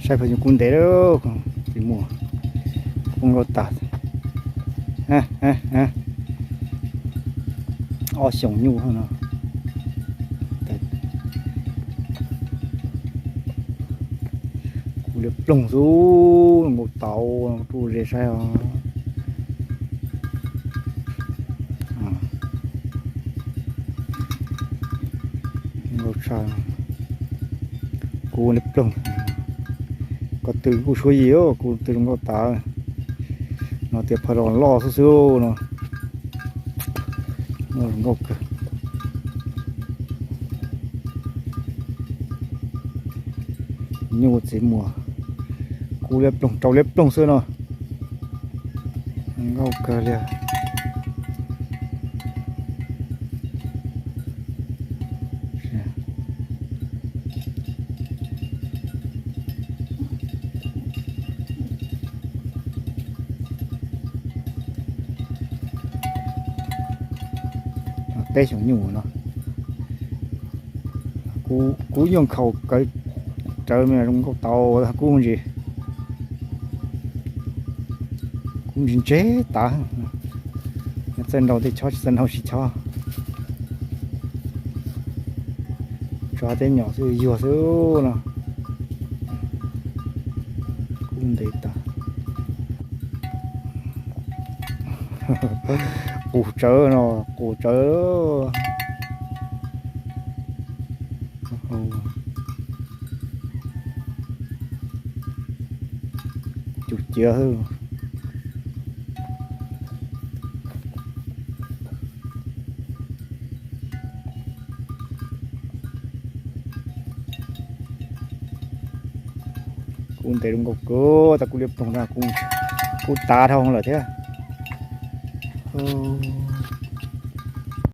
Saib phaj nyuj kub ntev lawm, tsis muaj, kub nkauj tas. Ob xyoos nyuj no. Kub liab ploog xwb, nkauj tau, rub ze saib os. Nkauj tshaj, kub liab ploog. Ko tw kuj suab yig, ko tw zoo nkauj tas. No tias phaj los loj xwb xwb no. Nkauj kawg. Nyuj txiv muag, kub liab ploog rau liab ploog xwb no. Nkauj kawg li. Peb xyoos nyuj no. Kub nyuj nkhaus kawg rawv me zoo nkauj tau kub ntsis. Kub ntsis ntse tas. Txawj nraug tej chob, tsis txawj nraug tsis chob. Tso tej nyom xwb yuag xwb no. Kub ntev tas. Qus tsawv no, qus tsawv. Cus ciav xwb. Kub ntev zoo nkauj kawg, tab kub liab ploog no kub tav dhau lawm thiab.